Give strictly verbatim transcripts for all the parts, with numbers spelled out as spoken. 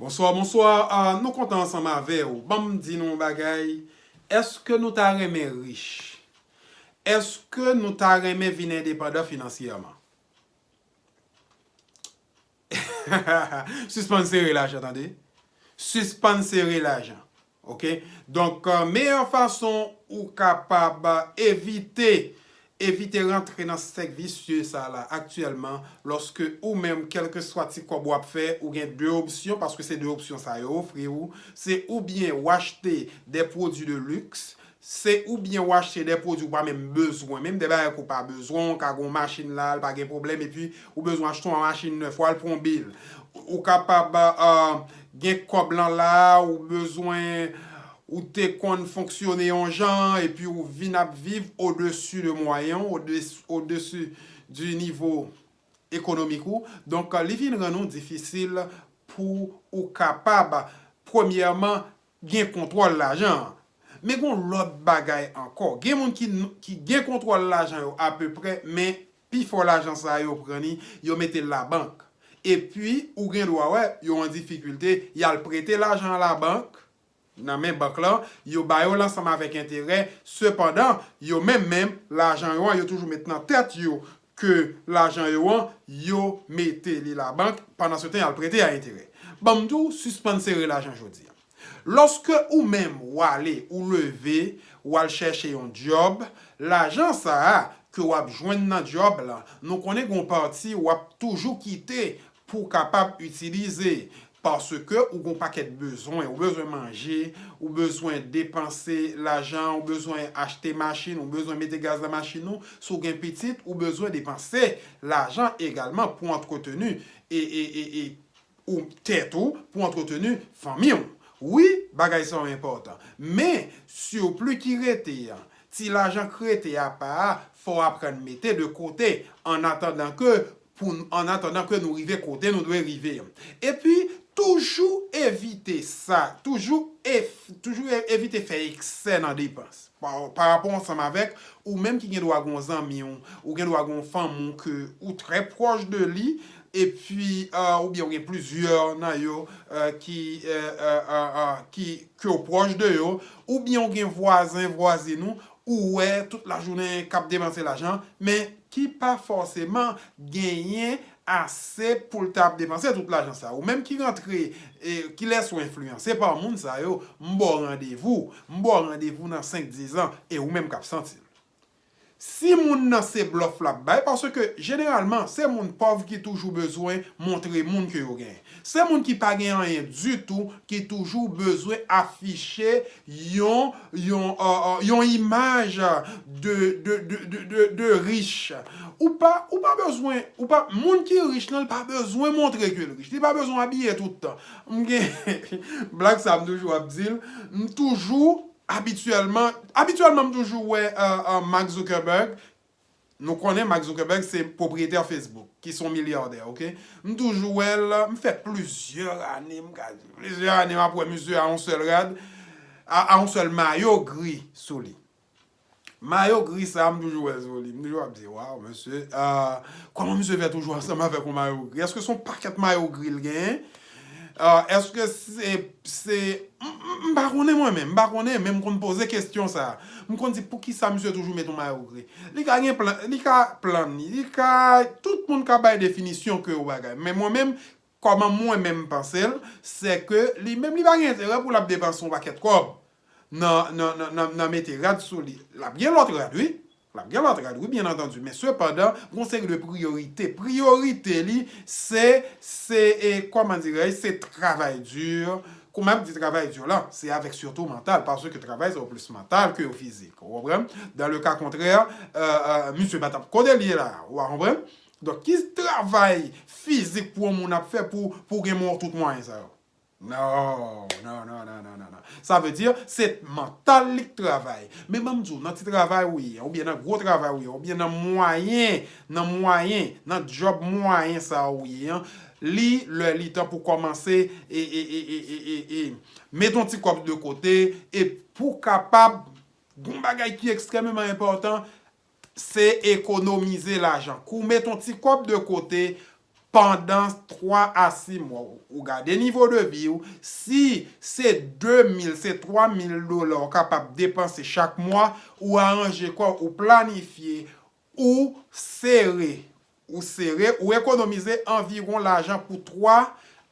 Bonswa, bonswa. Ah, nou kontan ansanm avè w. Ban m di nou yon bagay. Èske nou ta renmen rich? Èske nou ta renmen vin endepandan finansyèman? Sispann sere lajan, tande. Sispann sere lajan. Oke? Donk, euh, meyè fason ou kapab evite, evite rantre nan sèk visye sa la aktyèlman, lòske ou menm, kèlkeswa ti kòb w ap fè, ou gen de opsyon, paske se de opsyon sa yo ofri w, se oubyen w achte de pwodui de luxe, se oubyen w achte de pwodui w pa menm bezwen, menm de bagay ke w pa bezwen, w ka gen yon machin la, l pa gen pwoblèm, epi ou bezwen achte yon machin nèf, w al pran yon bil. Ou kapab, euh, gen kòb lan la, ou bezwen, ou te konn fonksyone yon jan, epi ou vin ap viv au-dessus de moyen, au-dessus, au-dessus du niveau économique ou. Donk, li vin rann ou difisil pou ou kapab, premyèman, gen kontwòl lajan an. Men gen yon lòt bagay ankò. Gen moun ki, ki gen kontwòl lajan yo apeprè, men pifò lajan sa yo pran li, yo mete l labank. Epi, ou gen dwa wè, yo an difikilte, y al prete lajan an labank, nan men bank lan, yo ba yo l ansanm avèk enterè. Sepandan, yo menm menm, lajan yo an, yo toujou met nan tèt yo ke lajan yo an, yo mete li labank, pandan se tan, y al prete a enterè. Ban m di w, sispann sere lajan jodi a. Lòske ou menm, w ale, ou leve, w al chèche yon djòb, lajan sa a ke w ap jwenn nan djòb la, nou konnen gen yon pati w ap toujou kite pou w kapab itilize. Paske ou gen yon pakèt bezwen. Ou bezwen manje, ou bezwen depanse lajan, ou bezwen achte machin, ou bezwen mete gaz nan machin ou. Si w gen pitit, ou bezwen depanse lajan egalman pou antreteni e, e, e, e ou tèt ou, pou antreteni fanmi w. Wi, bagay sa yo enpòtan. Men, sipli ki rete a, ti lajan k rete apa a, fò w aprann mete de kote, an atandan ke, pou n, an atandan ke nou rive kote nou dwe rive. Epi, toujou evite sa, toujou ev-, toujou e-, evite fè eksè nan depans. Pa, pa rapò ansanm avèk ou menm ki gen dwa gen yon zanmi w, ou gen dwa gen yon fanmi w ke ou trè pwòch de li, epi, euh, oubyen ou gen plizyè nan yo, euh, ki, euh, euh, euh, euh, ki, ke w pwòch de yo, oubyen ou gen vwazen, vwazin ou, ou wè tout lajounen k ap depanse lajan, men ki pa fòseman genyen ase pou l ta ap depanse tout lajan sa. Ou menm ki rantre, e, kilès ou enfliyanse pa moun sa yo, m ba w randevou, m ba w randevou nan senk, diz an, e ou menm k ap santi l. Si moun nan se blòf l ap bay, paske jeneralman, se moun pòv ki toujou bezwen montre moun ke yo genyen. Se moun ki pa gen anyen ditou ki toujou bezwen afiche yon, yon, euh, euh, yon imaj de, de, de, de, de, de rich. Ou pa, ou pa bezwen, ou pa, moun ki rich lan, li pa bezwen montre ke l rich. Li pa bezwen abiye tout tan. M gen, blag sa, m toujou ap di l, m toujou, abityèlman, abityèlman, m toujou wè, euh, euh, Mark Zuckerberg. Nou konnen Mark Zuckerberg se pwopriyetè Facebook, ki se yon milyadè, oke? M toujou wè l, m fè plizyè ane, m ka di, plizyè ane m ap wè misye a yon sèl rad, a, a yon sèl mayo gri sou li. Mayo gri sa, m toujou wè l sou li. M toujou ap di, waw, mesye, ah, kòman misye fè toujou ansanm avèk yon mayo gri? Èske se yon pakèt mayo gri l genyen? Ah, èske se, se, m, m, m pa konnen mwen menm, m pa konnen, men m konn poze kesyon sa a. M konn di, poukisa misye toujou met yon mayo gri? Li ka gen plan, li ka plan, li ka, tout moun ka bay definisyon ke yon bagay. Men mwen menm, kòman mwen menm m panse l, se ke li menm li pa gen enterè pou l ap depanse yon pakèt kòb nan, nan, nan, nan, nan mete rad sou li. L ap gen lòt rad, wi. L ap gen lòt rad, wi, byen antandi. Men sepandan, gon seri de priyorite. Priyorite li, se, se, e, kòman dirais-je, se travay di. Kòman m di travay di la? Se avèk sitou mantal, paske travay sa yo plis mantal ke yo fizik. Ou konprann? Dans le cas contraire, euh, euh, misye pa t ap kote l ye la, ou konprann? Donk, ki travay fizik pou yon moun ap fè pou, pou gen mwen tout mwayen sa yo? Non, non, non, non, non, non, non. Sa vle di, se mantal li k travay. Men ban m di w, nan ti travay ou ye, oubyen nan gwo travay ou ye, oubyen nan mwayen, nan mwayen, nan djòb mwayen sa ou ye an, li, lè li tan pou kòmanse, e, e, e, e, e, e, e, met yon ti kòb de kote, e pou kapab, gon bagay ki ekstrèmeman enpòtan, se ekonomize lajan. Kou w met yon ti kòb de kote, pandan twa a sis mwa. Ou gade nivo de vi w, si se de mil, se twa mil dola w kapab depanse chak mwa, ou aranje kò w, ou planifye, ou sere, ou sere, ou ekonomize anviwon lajan pou twa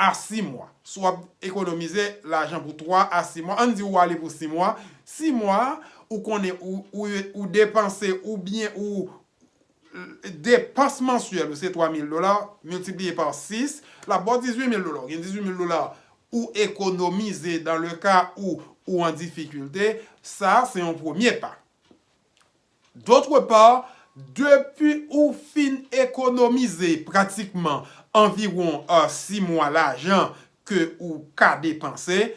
a sis mwa. Si w ap ekonomize lajan pou twa a sis mwa, ann di ou ale pou sis mwa, sis mwa, ou konnen ou, ou, ou depanse oubyen ou depans mansyèl ou se twa mil dola, miltipliye pa sis, l ap ba w dizuit mil dola. Ou gen dizuit mil dola ou ekonomize dans le cas où ou an difikilte, sa se yon premye pa. D'autre part, depi ou fin ekonomize pratikman anviwon sis mwa lajan ke ou ka depanse,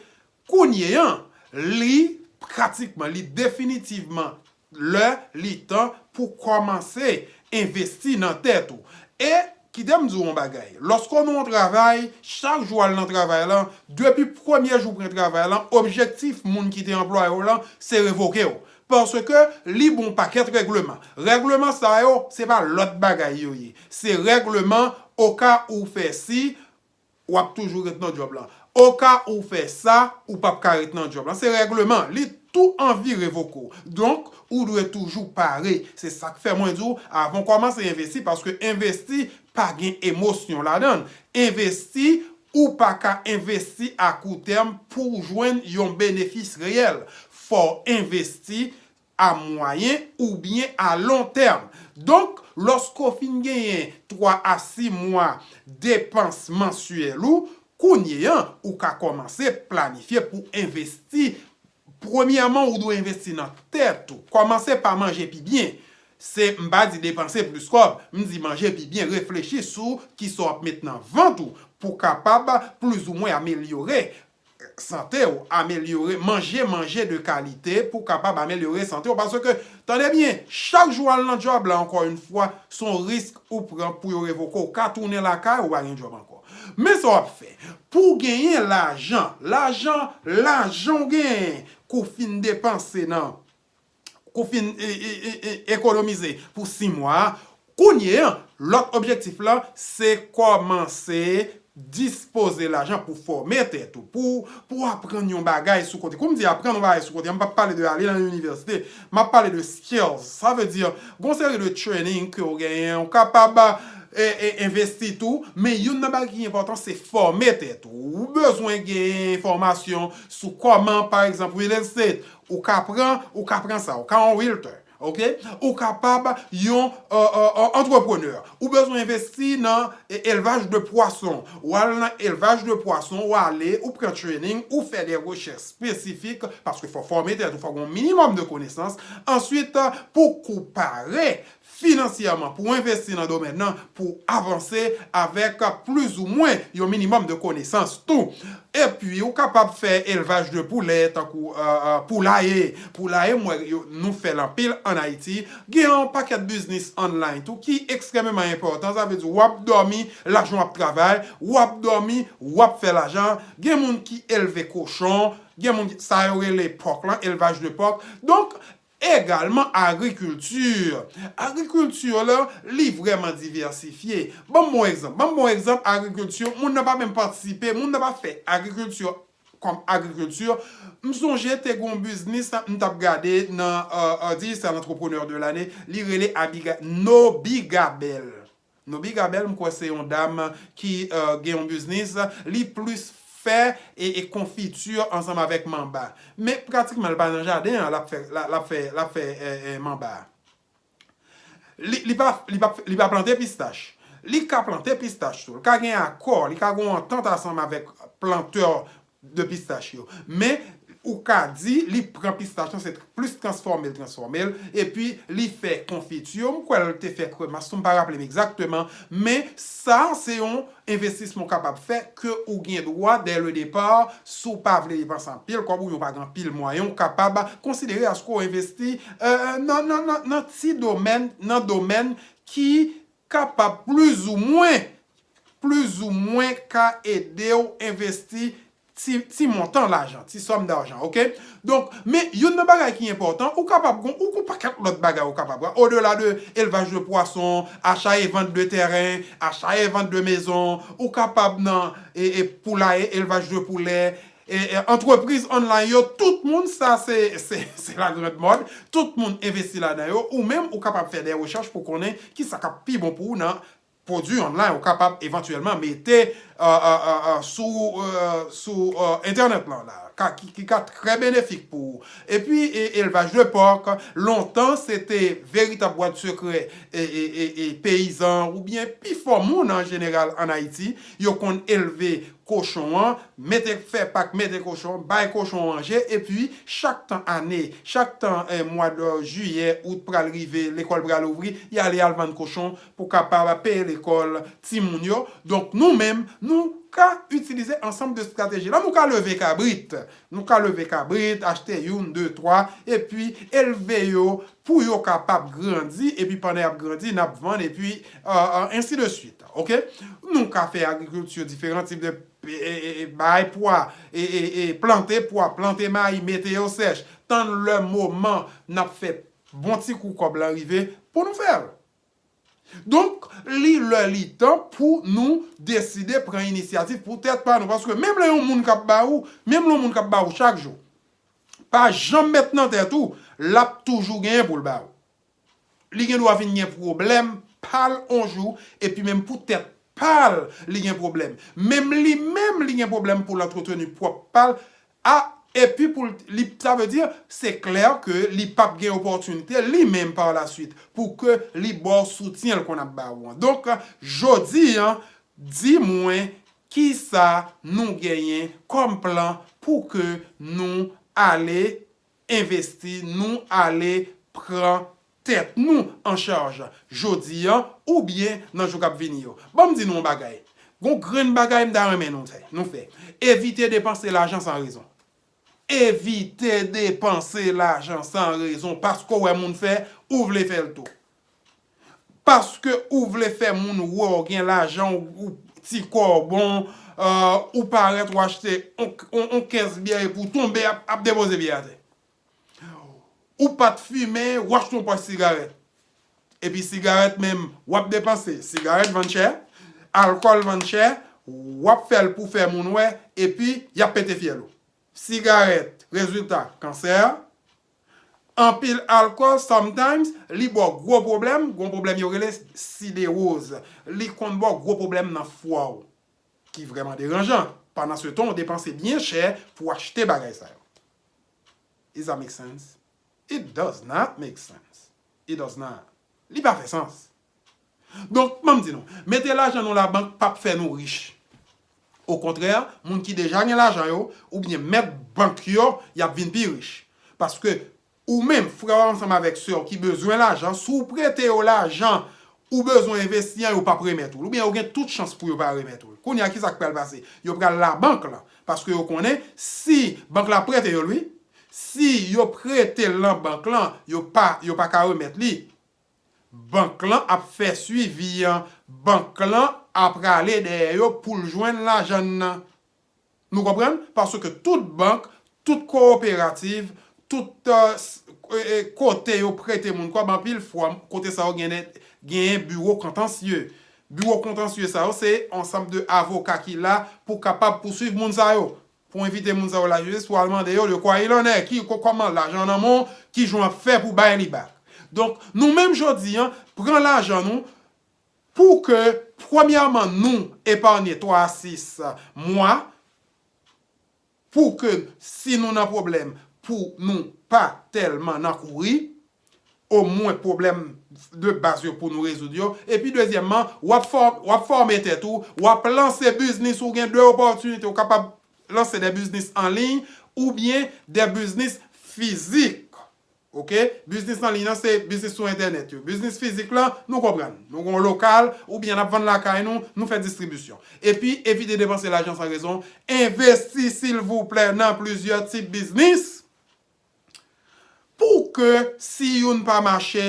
kounye an, li pratikman, li definitivman lè, li tan pou kòmanse envesti nan tèt ou. E kite m di w yon bagay. Lòske w nan yon travay, chak jou w al nan travay lan, depi premye jou w pran travay lan, objektif moun ki te anplwaye w lan, se revoke w. Paske li bon pakèt règleman. Règleman sa yo, se pa lòt bagay yo ye. Se règleman oka ou fè si, w ap toujou ret nan djòb lan. Oka ou fè sa, ou p ap ka ret nan djòb lan. Se règleman, li tou anvi revoke w. Donk, ou dwe toujou pare. Se sa k fè mwen di w, avan w kòmanse envesti, paske envesti pa gen emosyon ladan l. Envesti, ou pa ka envesti a kou tèm pou w jwenn yon benefis reyèl. Fò w envesti a mwayen oubyen a lon tèm. Donk, lòske w fin genyen twa a sis mwa depans mansyèl ou, kounye an, ou ka kòmanse planifye pou envesti. Premyèman, ou dwe envesti nan tèt ou. Kòmanse pa manje pi byen. Se, m pa di depanse plis kòb, m di manje pi byen, reflechi sou kisa w ap met nan vant ou pou kapab plizoumwen amelyore sante w, amelyore, manje, manje de kalite pou kapab amelyore sante w. Paske, tande byen, chak jou w al nan djòb la, ankò yon fwa, se yon risk ou pran pou yo revoke w. Ou ka tounen lakay ou, pa gen djòb ankò. Men sa w ap fè. Pou w genyen lajan, lajan, lajan w genyen, ke w fin depanse nan, ke w fin e, e, e, e, ekonomize pou sis mwa a, kounye an, lòt objektif lan, se kòmanse dispoze lajan pou fòme tèt ou, pou, pou aprann yon bagay sou kote. Kou m di aprann yon bagay sou kote, m p ap pale de ale nan inivèsite, m ap pale de skills. Sa vle di, gon seri de training ke w genyen, ou kapab e, e, envesti tou, men youn nan bagay ki enpòtan, se fòme tèt ou. Ou bezwen gen enfòmasyon sou kòman, pa egzanp, real estate, ou ka pran, ou ka pran sa, ou ka yon realtor, ok? Ou kapab yon, e, e, e, antreprenè. Ou bezwen envesti nan e, elvaj de pwason. Ou al nan elvaj de pwason, ou ale, ou pran training, ou fè de rechèch espesifik, paske fò fòme tèt ou, fò gen yon minimòm de konesans. Answit, pou w pare finansyèman, pou w envesti nan domèn nan, pou w avanse avèk plizoumwen yon minimòm de konesans tou. Epi, ou kapab fè elvaj de poulè, tankou, e, e, poulaye. Poulaye, m wè yo, nou fè l anpil ann Ayiti. Gen yon pakèt biznis online tou ki ekstrèmeman enpòtan. Sa vle di, w ap dòmi, lajan w ap travay, w ap dòmi, w ap fè lajan. Gen moun ki elve kochon, gen moun ki, sa yo rele pòk lan, elvaj de pòk. Donk, egalman, agrikilti. Agrikilti la, li vrèman divèsifye. Ban m bon egzanp. Ban m bon egzanp, agrikilti, moun nan pa menm patisipe, moun nan pa fè agrikilti kòm agrikilti. M sonje te gen yon biznis, m t ap gade nan, e, e, Digital Entrepreneur de l'année, li rele Abiga-, Nobi Gabel. Nobi Gabel, m kwè se yon dam ki, e, gen yon biznis, li plis fè e, e konfiti ansanm avèk manba. Men pratikman, li pa nan jaden an, l ap fè, l ap, l ap fè, l ap fè, e, e, manba a. Li, li pa, li pa, li pa plante pistach. Li ka plante pistach tou. Li ka gen akò, li ka gen yon antant ansanm avèk plantè de pistach yo. Men, ou ka di, li pran pistach lan, se plis transfòme l, transfòme l, epi li fè konfiti yo. M kwè l te fè kremas tou, m pa raple m egzakteman, men sa se yon envestisman w kapab fè ke ou gen dwa, dès le départ, si w pa vle depanse anpil kòb oubyen w pa gen anpil mwayen, w kapab konsidere aske w envesti, e, nan, nan, nan, nan ti domèn, nan domèn ki kapab plizoumwen, plizoumwen ka ede w envesti ti, ti montan lajan, ti sòm dajan, oke? Donk, men youn nan bagay ki enpòtan, ou kapab gon, ou gon pakèt lòt bagay ou kapab, odela de elvaj de pwason, acha e vant de tèren, acha e vant de mezon, ou kapab nan e, e poulaye, elvaj de poulè, e, e antrepriz online yo, tout moun sa se, se, se la grand mòd, tout moun envesti ladan yo, ou menm ou kapab fè de rechèch pou konnen ki sa k ap pi bon pou ou nan pwodui online ou kapab evantyèlman mete uh, uh, uh, uh, sou, uh, sou uh, entènèt lan la, ka, ki, ki ka trè benefik pou ou. Epi e, elvaj de pòk, lontan se te veritab bwat sekrè e, e, e, e peyizan oubyen pifò moun an jeneral ann Ayiti, yo konn elve kochon an, mete fè pak, mete kochon, bay kochon an manje, epi chak tan ane, chak tan eh, mwa de jiyè, out pral rive, lekòl pral ouvri, y ale al vann kochon pou kapab peye lekòl timoun yo. Donk nou menm, nou ka itilize ansanm de estrateji la. Nou ka leve kabrit. Nou ka leve kabrit, achte youn, de, twa, epi elve yo pou yo kapab grandi, epi pandan y ap grandi, n ap vann, epi ensi de swit. Oke? Nou ka fè agrikilti diferan tip de e, e, e, bay pwa, e, e, e, plante pwa, plante mayi, mete yo sèch, tann lè moman n ap fè bon ti kou kòb lan rive pou nou fè l. Donk, li lè li tan pou nou deside pran inisyativ pou tèt pa nou. Paske menm lè yon moun k ap ba ou, menm lè yon moun k ap ba ou chak jou, pa janm met nan tèt ou, l ap toujou genyen pou l ba ou. Li gen dwa vin gen pwoblèm pa l on jou, epi menm pou tèt pa l, li gen pwoblèm. Menm li menm, li gen pwoblèm pou l antreteni pwòp pa l. A, epi pou l, li, sa vle di, se klè ke li p ap gen opòtinite, li menm, pa la swit, pou ke li ba w soutyen l konn ap ba ou an. Donk, jodi an, di mwen, kisa nou genyen kòm plan pou ke nou ale envesti, nou ale pran tèt nou an chaj jodi an oubyen nan jou k ap vini yo. Ban m di nou yon bagay. Gon grenn bagay m ta renmen nou fè, nou fè. Evite depanse lajan san rezon. Evite depanse lajan san rezon. Paske w wè moun fè, ou vle fè l tou. Paske ou vle fè moun wè w gen lajan, ou, ou ti kò w bon, euh, ou parèt, w achte on, on, on kès byè epi w tonbe ap, ap depoze byè atè. Ou pa t fimen, w achte yon pòch sigarèt. Epi sigarèt menm, w ap depanse. Sigarèt vann chè, alkòl vann chè, w ap fè l pou fè moun wè, epi y ap pete fyèl ou. Sigarèt, rezilta, kansè. Anpil alkòl, sometimes, li ba w gwo pwoblèm, gon pwoblèm yo rele sidewoz. Li konn ba w gwo pwoblèm nan fwa w, ki vrèman deranjan. Pandan se tan, w depanse byen chè pou w achte bagay sa yo. Is that make sense? It does not make sense. It does not. Li pa fè sans. Donk, ban m di nou, mete lajan nou labank p ap fè nou rich. Okontrè, moun ki deja gen lajan yo, oubyen mèt bank yo, y ap vin pi rich. Paske ou menm, frè w ansanm avèk sè w ki bezwen lajan, si w prete yo lajan ou bezwen envesti an, yo p ap remèt ou l. Oubyen yo gen tout chans pou yo pa remèt ou l. Kounye a, kisa k pral pase? Yo pral labank lan, paske yo konnen si bank la prete yo l, wi, si yo prete l nan bank lan, yo pa, yo pa ka remèt li. Bank lan ap fè swivi an, bank lan ap prale dèyè yo pou l jwenn lajan n nan. Nou konprann? Paske tout bank, tout kowoperativ, tout euh, s- e, e, kote yo prete moun kòb, anpil fwa, kote sa yo genyen, genyen biwo kontansye. Biwo kontansye sa yo, se ansanm de avoka ki la pou kapab pouswiv moun sa yo. Pou envite moun sa yo lajistis, pou al mande yo de quoi il en est, ki, ko- kòman lajan nan men w, ki jan w ap fè pou bay li back. Donk, nou menm jodi an, pran lajan nou pou ke, premyèman, nou epanye twa a sis mwa, pou ke si nou nan pwoblèm, pou nou pa tèlman nan kouri, omwen pwoblèm de baz yo pou nou rezoud yo. Epi dezyèmman, w ap fò- w ap fòme tèt ou, w ap lanse biznis ou, gen de opòtinite, ou kapab lanse de biznis an liy oubyen de biznis fizik. Oke? Biznis an liy nan se biznis sou entènèt yo. Biznis fizik lan, nou konprann. Nou gon lokal, oubyen n ap vann lakay nou, nou fè distribisyon. Epi, evite depanse lajan san rezon. Envesti, silvouplè, nan plizyè tip biznis pou ke si youn pa mache,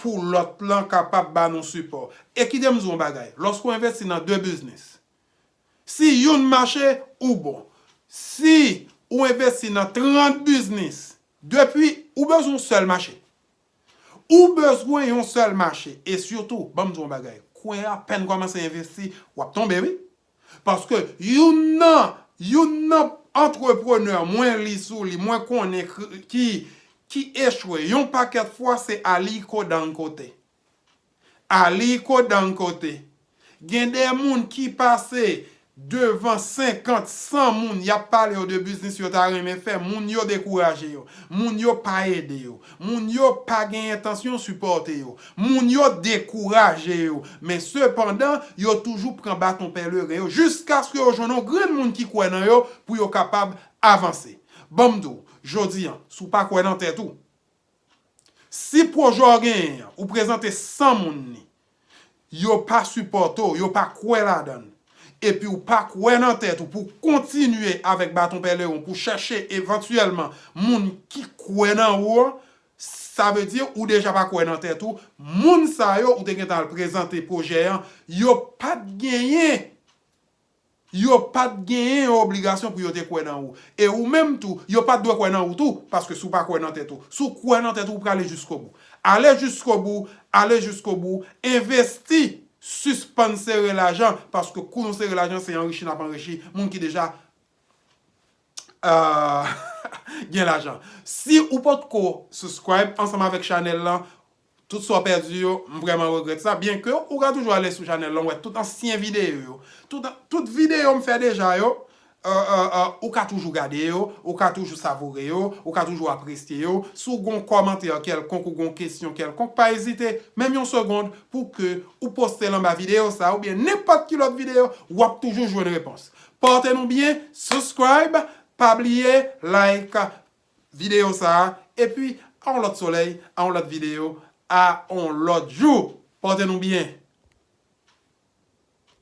pou lòt lan kapab ba nou sipò. E kite m di w yon bagay. Lòske w envesti nan de biznis, si youn mache, ou bon. Si ou envesti nan trant biznis, depi ou bezwen yon sèl mache. Ou bezwen yon sèl mache. E sitou, ban m di yon bagay, kwen apèn kòmanse envesti, w ap tonbe, wi. Paske youn nan, youn nan antreprenè mwen li sou li, mwen konnen ki, ki echwe yon pakèt fwa, se Aliko Dangote. Aliko Dangote. Gen de moun ki pase devan senkant, san moun, y ap pale yo de biznis yo ta renmen fè, moun yo dekouraje yo. Moun yo pa ede yo. Moun yo pa gen entansyon sipòte yo. Moun yo dekouraje yo. Men sepandan, yo toujou pran baton pèleren yo jiskaske yo jwenn yon grenn moun ki kwè nan yo pou yo kapab avanse. Ban m di w, jodi a, si w pa kwè nan tèt ou, si pwojè w genyen an, ou prezante san moun li, yo pa sipòte w, yo pa kwè ladan l, epi w pa kwè nan tèt ou pou w kontinye avèk baton pèleren w, pou w chèche evantyèlman moun ki kwè nan ou an, sa vle di ou deja pa kwè nan tèt ou. Moun sa yo, ou te gentan al prezante pwojè an, yo pa t genyen Yo pa t genyen yon obligasyon pou yo te kwè nan ou. E ou menm tou, yo pa t dwe kwè nan ou tou, paske si w pa kwè nan tèt ou, si w kwè nan tèt ou, ou prale jiskobou. Ale jiskobou, ale jiskobou, envesti, sispann sere lajan, paske kou nou sere lajan, se anrichi n ap anrichi moun ki deja euh, gen lajan. Si ou potko subscribe ansanm avèk chanèl lan, tout sa w pèdi yo, m vrèman regrèt sa. Byenke ou ka toujou ale sou chanèl lan, wè tout ansyen videyo yo. Tout, tout videyo m fè deja yo, euh, euh, euh, ou ka toujou gade yo, ou ka toujou savoure yo, ou ka toujou apresye yo. Si w gen yon kòmantè kèlkonk, ou gen yon kesyon kèlkonk, pa ezite, menm yon segond, pou ke ou poste l anba videyo sa, oubyen nenpòt ki lòt videyo, w ap toujou jwenn repons. Pòte nou byen, subscribe, pa bliye like videyo sa a, epi a yon lòt solèy, a yon lòt videyo, a yon lòt jou. Pòte nou byen.